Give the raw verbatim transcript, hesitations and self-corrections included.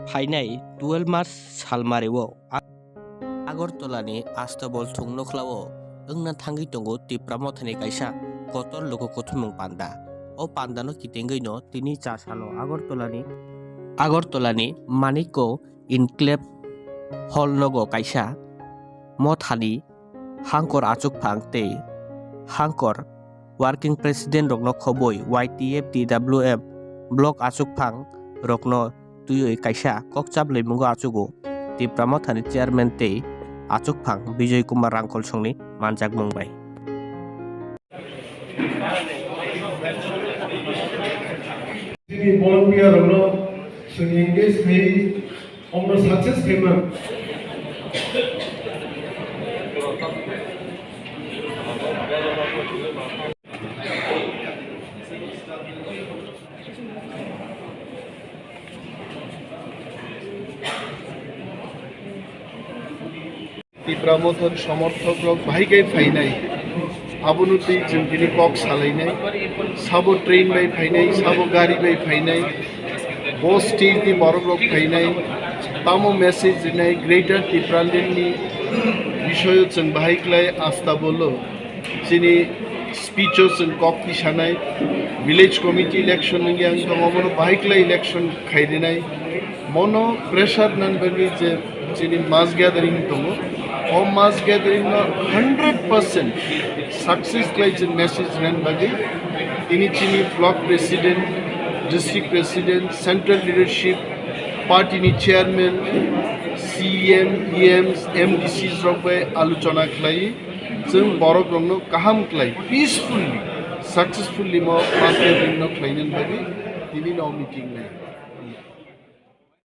Phainai twelve March salmario Agartala ni Astabol thung nokhlao wngna thangwi tongo Tipra Mothani kaisa kotor luku kuthumung panda. O pandano kitengwino tini cha salo Agartala ni Agartala ni Manikko Enclave Hall nogo kaisa Mothani hangkor achukphang tei hangkor working president rokno khobwi Y T F T W F block achukphang rokno twiwi kaisa kokchap lwimungo achugo Tipra Mothani chairman tei achukphang Bijoy Kumar Rangkholsongni manjakmung bai. Chini volunteer rokno chwng engage khai omno success khaima. Tipra Mothani somorthok rok bahai khe phainai, abono twi chwng tini kok salainai, sabo train bai phainai, sabo gari bai phainai, bo state ni borok rok phainai, tamo message rinai Greater Tipraland ni bisoyo chwng bahai khlai asta bolo. Chini speech o chwng kok tisanai, village committee election wngya wng tongo, omono bahai khlai election khairinai. Mono pressure nan bagwi je chini mass gathering tongo, o mass gathering no hundred percent success khlai chwng message nan bagwi tini chini block president, district president, central leadership, party ni chairman, C M, E Ms, M D Cs rok bai aluchona khlai. Chwng borok rokno kaham khlai, peacefully, successfully mo mass gathering no khlainani bagwi tini no meeting nai.